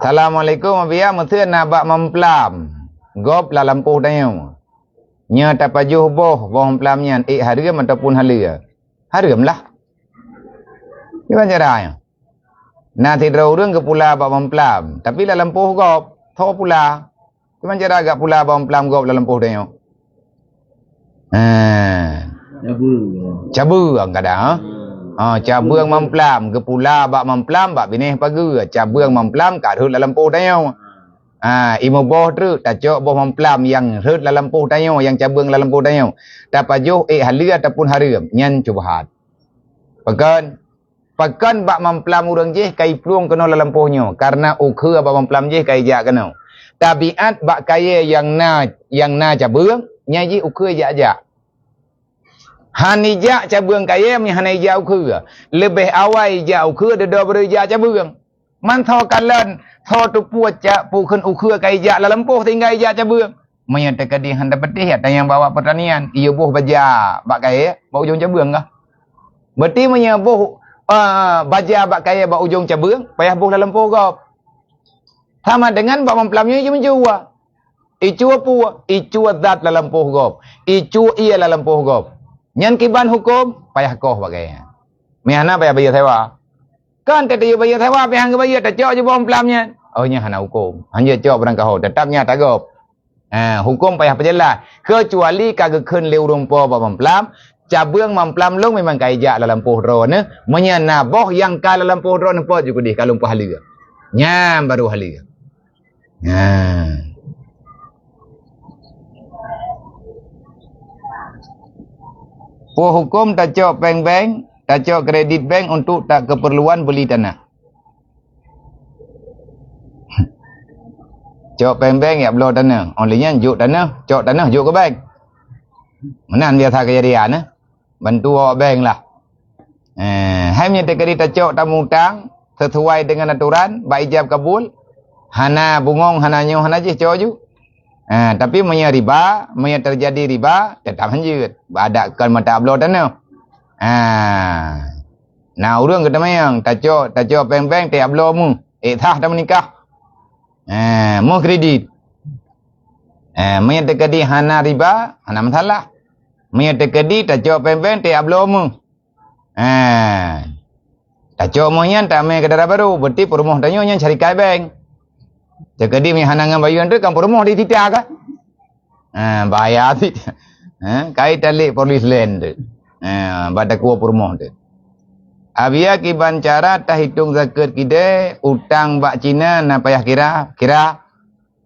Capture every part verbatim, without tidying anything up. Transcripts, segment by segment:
"Assalamualaikum, Abiya, meuseu na bak mamplam gob lam lampôh tanyoe. Nyoe tapajoh boh, boh mamplam nyan ék hareuem ataupun haleue?" Hareuem lah. Kiban cara nyoe? Na sidroe ureuëng geupula bak mamplam, tapi lam lampôh gob, tho pula. Kiban cara gak pula bak mamplam gob lam lampôh tanyoe? Ha. Cabeueng. Cabeueng kadang, ha? Ha, cabeueng mamplam, geupula bak mamplam, bak binéh pageue. Cabeueng mamplam ka rhot lam lampôh tanyoe. Ha, imeubôh treuk, tacok boh mamplam nyang rhot lam lampôh tanyoe, nyang cabeueng lam lampôh tanyoe. Tapajoh ék haleue ataupun hareuem, nyan syubhat. Pakon? Pakon bak mamplam ureuëng jih ka iplueng keunoe lam lampôh nyoe, kareuna ukheue bak mamplam jih ka ijak keunoe. Tabiat bak kayée nyang na, nyang na cabeueng, nyan jih ukheue jak-jak. Han ijak cabeueng kayée meunyo hana ijak ukheue. Leubeh awai ijak ukheue, dudoe baru ijak cabeueng. Man tho kalon, tho teupeue cak peue kheun ukheue ka ijak lam lampôh sehingga ijak cabeueng. Meunyoe teukeudi han tapeuteh, ata nyang bawa peurtanian, iyue boh baja bak kayée, bak ujong cabeueng kah? Berarti meunyoe boh, ah, baja bak kayée bak ujong cabeueng, payah boh lam lampôh gob. Sama dengan bak mamplam nyoe ijimeucue. Icue peue? Icue zat lam lampôh gob. Icue ié lam lampôh gob. Nyan kiban huköm, payah koh bak kayée. Meuhana payah bayeue sewa. Kan teuh bayeue sewa, pih han geubayeue, tacok ju boh mamplam nyan. Oh, nyan hana huköm. Hanjeuet cok barang kaho, teutap nyan ata gob. Ha, huköm payah peujeulaih. Keucuali ka geukheun lé ureuëng po bak mamplam, cabeueng mamplam lôn memang ka ijak lam lampôh droeneuh. Meunyoe na boh nyang ka lam lampôh droeneuh, pot ju keudeh ka lôn peuhaleue. Nyan baru haleue. Ha. Peue huköm tacok péng bank, tacok kredit bank untuk tak keperluan beli tanah? Cok péng bank jak bloe tanah. Óh lheueh nyan jok tanah, cok tanah jok keu bank. Meunan biasa keujadian, eh. Bantu awak bank lah. Eh, hai meunyoe teukeudi tacok tamutang sesuai dengan aturan, bak ijab kabul, hana bungong, hana nyoe, hana jih, cok ju. Eh, tapi meunyoe riba, meunyoe teujadi riba, teutap hanjeuet. Bak adat kon mata bloe tanah. Ah. Na ureuëng geuteumanyong, tacok, tacok péng-péng, teuh bloe meuh. Eh, sah tameunikah. Eh, meuh kredit. Eh, meunyoe teukeudi hana riba, hana masalah. Meunyoe teukeudi tacok péng-péng, teuh bloe meuh. Eh, tacok meuh nyan tamé keu dara barô, berarti peurumoh tanyoe nyan syarikat bank. Teukeudi meunyoe hana ngon bayeue nyan, kan peurumoh di tita kan? Ha, bahaya cit. Ha, kai talek polis laén tu. Ha, bak takue peurumoh tu. Abiya kiban cara tahitong zakeuet keudè, utang bak Cina na payah kira, kira.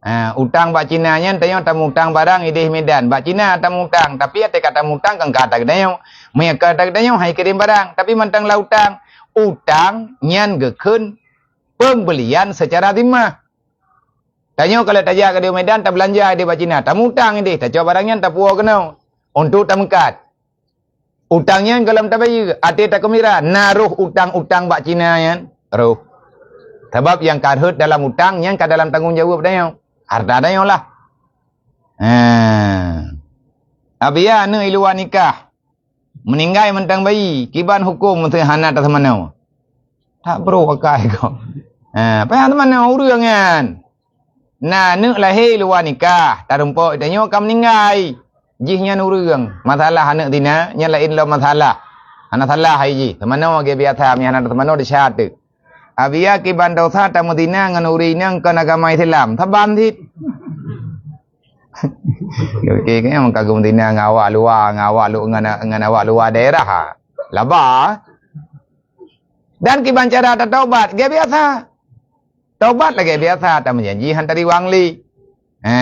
Ha, utang bak Cina nyan tanyoe tamutang barang ideh Medan. Bak Cina tamutang, tapi até ka tamutang kan ka ata geutanyoe. Meunyoe ka ata geutanyoe hai kirém barang, tapi mantong la utang. Utang nyan geukheun pembelian secara zimmah. Tanyoe ka lheueh tajak keudeh Medan, tabeulanja ideh bak Cina, tamutang ideh, tacok barang nyan tapuwoe keunoe untuk tameukat. Utang nyan gohlom tabayeue, até takeumbira, na roh utang-utang bak Cina nyan, roh. Sabab nyang ka rhot dalam utang nyan ka dalam tanggong jaweueb tanyoe, harta tanyoe lah. Ha. Abiya aneuëk i luwa nikah, meuninggai mantong bayi, kiban huköm meuseu hana taseumanoe? Tak bro akai ko. Ha, payah teumanoe ureuëng nyan. Na aneuëk lahé luwa nikah, tarumpok tanyoe ka meuninggai. Jih nyan ureuëng, masalah aneuëk zina, nyan laén lom masalah. Hana salah hai jih, teumanoe lagée biasa, meuhana teumanoe desya teuk. Abiya kiban dosa tameuzina ngon ureuëng inong kon agama Islam, saban cit. Oke, kayang ka geumeutina ngon awak luwa, ngon awak lu-, ngon, ngon awak luwa daerah, ha. Laba. Dan kiban cara tataubat, lagée biasa. Taubat lagée biasa, tameujanji han tariwang lé. Ha.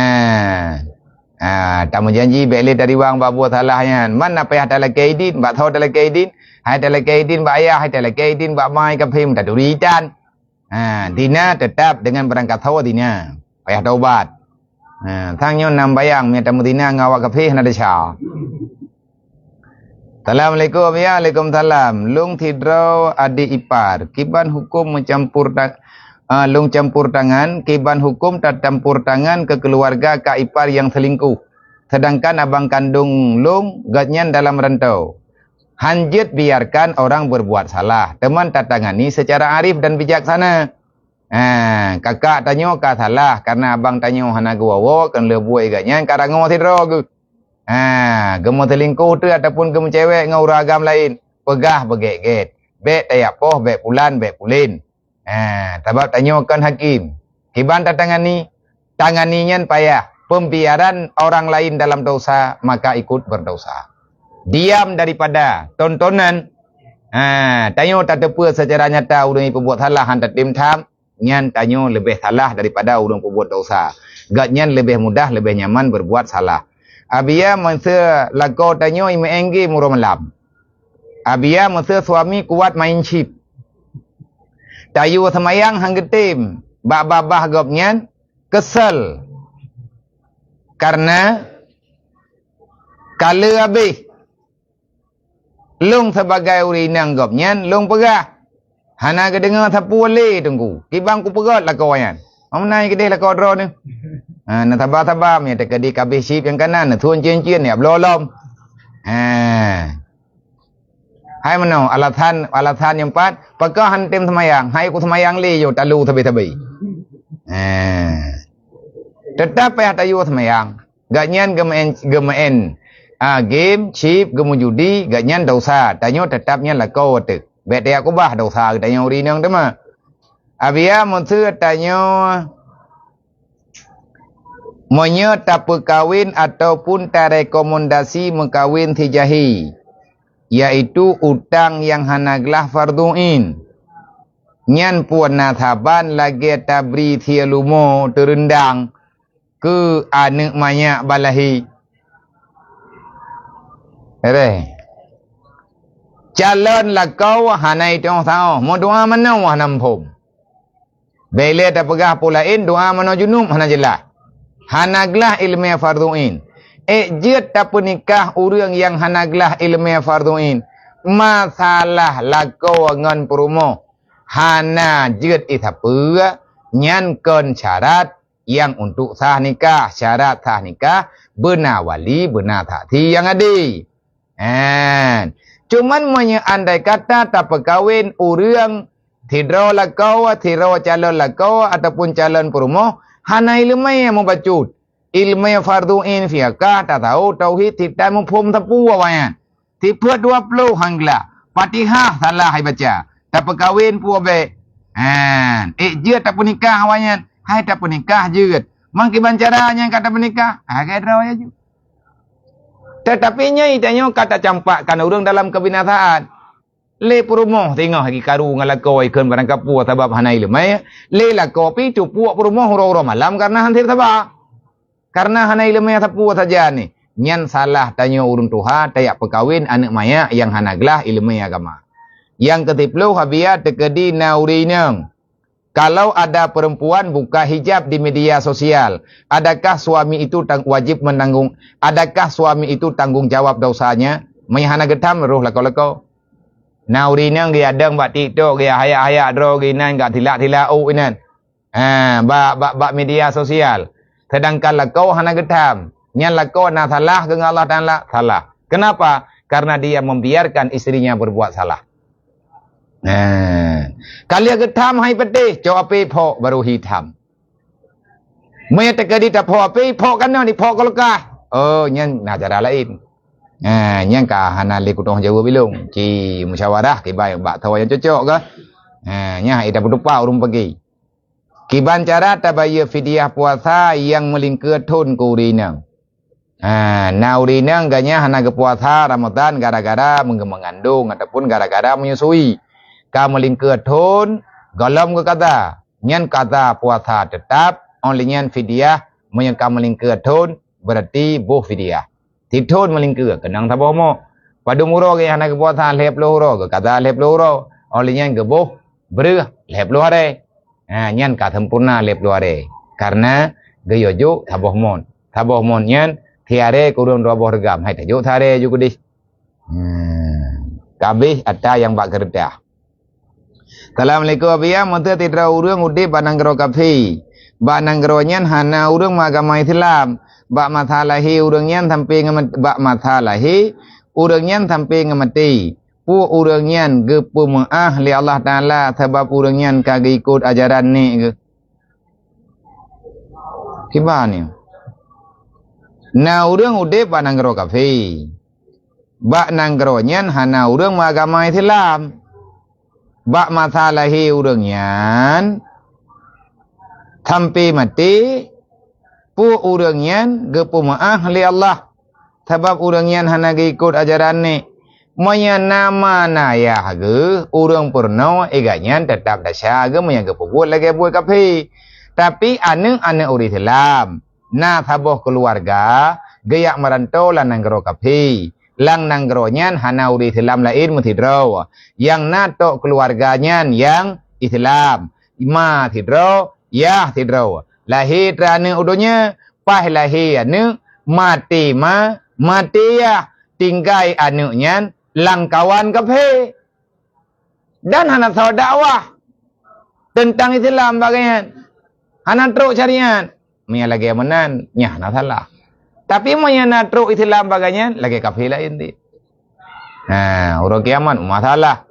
Ha, tameujanji bék lé tariwang bak buet salah nyan. Man na payah talakée idin, bak tho talakée idin, hai talakée idin bak ayah, hai talakée idin bak mai, kaphé meutaturi itan. Ha, zina tetap dengan barang kasoe zina. Payah taubat. Ha, sang nyoe nam bayang meunyo tameuzina ngon awak kafé hana desya. Assalamualaikum. Ya, waalaikumsalam. Lôn sidroe adik ipar. Kiban huköm meucampur ta-, ah, lôn campur tangan, kiban huköm tacampur tangan keu keuluwarga kak ipar nyang seulingkuh. Sedangkan abang kandong lôn gobnyan dalam rantau. Han jeuet biarkan orang berbuat salah, teuma tatangani secara arif dan bijaksana. Ha, kakak tanyoe ka salah karena abang tanyoe hana geuwoe-woe, keu lheueh buet geuh nyan ka rangoe sidroe geuh. Ha, geumeuseulingkoh teuh ataupun geumeucewek ngon ureueng agam laén, peugah beugét-gét. Bék tajak poh, bék pulan, bék pulen. Ha, sabab tanyoe kon hakim. Kiban tatangani, tangani nyan payah. Pembiaran orang lain dalam dosa, maka ikut berdosa. Diam daripada tontonan. Ha, tanyoe tateupeue secara nyata ureueng nyang peubuet salah han tatem tham, nyan tanyoe leubeh salah daripada ureueng peubuet dosa. Gobnyan leubeh mudah, leubeh nyaman berbuat salah. Abia meuseu lakoe tanyoe imeueng gé uroe malam. Abia meuseu suami kuat main chip. Tayue seumayang han geutem, bak babah gobnyan kesel. Karena ka le habéh. Lôn sebagai ureueng inong gobnyan, lôn peugah, hana geudeungoe sapeue lé Teungku. Kiban kupeugét lakoe nyan. Meunai keudeh lakoe droeneuh. Ha, na saba-saba, meunyo teukeudi kabéh chip nyang kanan, na thon cien-cien, ya bloe lom. Ha. Hai meunoe, alasan, alasan nyang pat, pakon han tem seumayang, hai ku seumayang lé yo talu sabe-sabe. Ha. Teutap payah tayue seumayang. Gobnyan geumeu'en, geumeu'en, a, game, chip, geumeujudi, gobnyan dosa. Tanyoe teutap nyan lakoe teuh. Bék tajak keubah dosa geutanyoe ureueng inong teuma. Abia meuseu tanyoe meunyoe tapeukawen ataupun tarekomendasi meukawen sijahi, yaitu utang nyang hana glah fardhu ain. Nyan peue na saban lagée tabri silumoe teureundang keu aneuëk manyak balahé. Reh. Calon lakoe hana itong saoh, meudoa manoe hana muphom. Bék lé tapeugah peue laén, doa manoe junub hana jeulaih. Hana glah iéleumé fardhu ain. Ék jeuet tapeunikah ureuëng nyang hana glah iéleumé fardhu ain. Masalah lakoe ngon peurumoh hana jeuet isapeue, nyan kon syarat nyang untuk sah nikah. Syarat sah nikah, beuna wali, beuna saksi nyang ade. Kan? Cuman meunyoe andai kata tapeukawen ureuëng sidroe lakoe, sidroe calon lakoe ataupun calon peurumoh, hana iéleumé mubacut. Iéleumé fardhu ain, fiqah, tasawuf, tauhid, sitai muphom sapeue awaknyan. Sifeuet dua ploh han glah. Fatihah salah hai baca. Tapeukawen peue bék. Han, ék jeuet tapeunikah awaknyan. Hai tapeunikah jeuet. Mangkiban cara nyang ka tapeunikah? Hai droe laju. Teutapi nyoe tanyoe ka tacampakkan ureuëng dalam keubinasaan. Lé peurumoh singoh jikaru ngon lakoe kheun barangkapeue sabab hana iéleumé. Lé lakoe pi tupuk peurumoh uroe-uroe malam kareuna han seb saba. Kareuna hana iéleumé sapeue saja nyoe. Nyan salah tanyoe ureuëng tuha tajak peukawen aneuëk manyak nyang hana glah iéleumé agama. Nyang keusiploh, abia teukeudi na ureuëng inong. Kalau ada perempuan buka hijab di media sosial, adakah suami itu tang-, wajib menanggung, adakah suami itu tanggung jawab dosanya? Meunyo hana geutham, roh lakoe-lakoe. Na ureuëng inong geuyadong bak TikTok, geuhayak-hayak droe geuh inan, geutilak-tilak ôk inan. Ha, bak, bak, bak media sosial. Sedangkan lakoe hana geutham. Nyan lakoe na salah keu Allah Taala? Salah. Kenapa? Karena dia membiarkan istrinya berbuat salah. Ha. Ka lheueh geutham hai peudeh, cok apé phok baru hi tham. Meunyo teukeudi taphok apé, phok keunoe, diphok keu leukah. Oh, nyan na cara laén. Ha, nyan ka hana lé kutoh jaweueb ilong. Ci musyawarah kiban bak tho nyang cocok kah? Ha, nyan hai tapeutupa ureuëng pagi. Kiban cara tabayeue fidyah puasa nyang meulingkeue thon keu ureuëng inong. Ha, na ureuëng inong geuh nyan hana geupuasa Ramadhan gara-gara meuge-, meungandong ataupun gara-gara menyusui. Ka meulingkeue thon, gohlom geukaza. Nyan kaza puasa teutap, óh lheueh nyan fidyah, meunyoe ka meulingkeue thon, beurati boh fidyah. Sithon meulingkeue, keunong saboh mok. Padum uroe geuh hana geupuasa lhée ploh uroe, geukaza lhée ploh uroe. Óh lheueh nyan geuboh breueh lhée ploh arée. Ha, nyan ka sempurna lhée ploh arée. Kareuna geuyue jok saboh mot. Saboh mot nyan siarée kureueng dua boh reugam. Hai tajok siarée ju keudeh. Hmm. Kabeh ata nyang bak keureutah. Assalamualaikum, Abiya. Meuseu sidroe ureuëng udeb bak nanggroe kafé. Bak nanggroe nyan hana ureuëng meuagama Islam. Bak masa lahé ureuëng nyan sampai ngeum-, bak masa lahé ureuëng nyan sampai ngeumeuté. peue ureuëng nyan geupeumeuáh lé Allah Taala sabab ureuëng nyan ka geuikot ajaran nek geuh. Kiban nyoe. Na ureuëng udeb bak nanggroe kafé. Bak nanggroe nyan hana ureuëng meuagama Islam. Bak masa lahé ureuëng nyan sampai maté, peue ureuëng nyan geupeumeuáh lé Allah, sabab ureuëng nyan hana geuikot ajaran nek. Meunyoe na ma na yah geuh, ureuëng peurunoe, eh, gobnyan teutab desya geuh meunyoe geupeubuet lagée buet kafé. Tapi aneuëk-aneuëk ureuëng Islam, na saboh keuluwarga geujak meuranto lam nanggroe kafé. Lam nanggroe nyan hana ureuëng Islam laén meusidroe. Nyang na tok keuluwarga nyan nyang Islam, ma sidroe, yah sidroe. Lahé teuma aneuëk u donya, paih lahé aneuëk, maté ma, maté yah, tinggai aneuëk nyan lam kawan kafé. Dan hana soe dakwah teuntang Islam bak gobnyan. Hana trok syariat. Meunyoe lagée meunan, nyan hana salah. Tapi meunyoe na trok Islam bak gobnyan, lagée kafé laén cit. Ha, uroe kiamat masalah.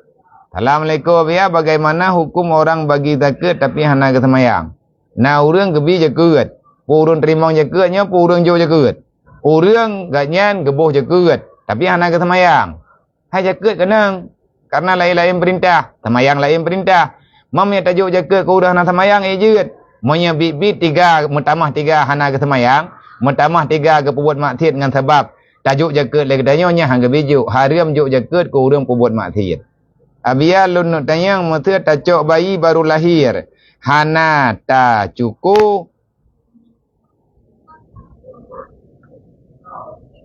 Assalamualaikum, ya, bagaimana hukum orang bagi zakat tapi hana geuseumayang? Na ureuëng geubi zakat, peue ureuëng teurimong zakat nyoe, peue ureuëng jok zakat. Ureuëng gobnyan geuboh zakat, tapi hana geuseumayang. Hai zakat keunong, karena laén-laén peurintah, seumayang laén peurintah. Meunyoe tajok zakat keu ureuëng hana seumayang, eh jeuet. Meunyoe biet-biet tiga, meutamah tiga hana geuseumayang, meutamah tiga geupeubuet maksiat ngon sabab tajok zakat lé geutanyoe, nyan hana geubri jok, hareuem jok zakat keu ureuëng peubuet maksiat. Abia lôn neuk tanyong, meuseu tacok bayi barô lahé, hana tacuko,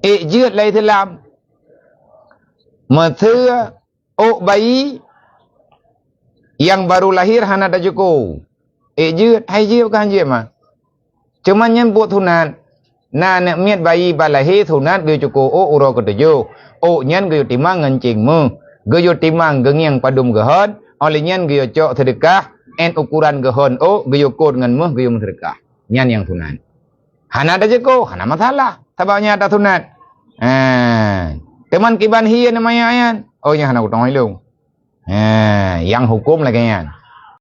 eh jeuet lam Islam. Meuseu ôk bayi nyang barô lahé hana tacuko, eh jeuet, hai jeuet bukan jeuet mah. Cuma nyan buet sunat. Na aneuëk miet bayi ban lahé sunat geuyue cuko ôk uroe keutujoh. Ôk nyan geuyue timang ngon céng méuh, geuyue timang geungieng padum geuhon, óh lheueh nyan geuyue cok seudeukah, 'et ukuran geuhon ôk, geuyue kot ngon méuh, geuyue meuseudeukah. Nyan nyang sunat. Hana tacuko, hana masalah, sabab nyan ata sunat. Ha. Teuma kiban hié na manyak nyan, oh, nyan hana kutong ilong. Ha, nyang huköm lagée nyan.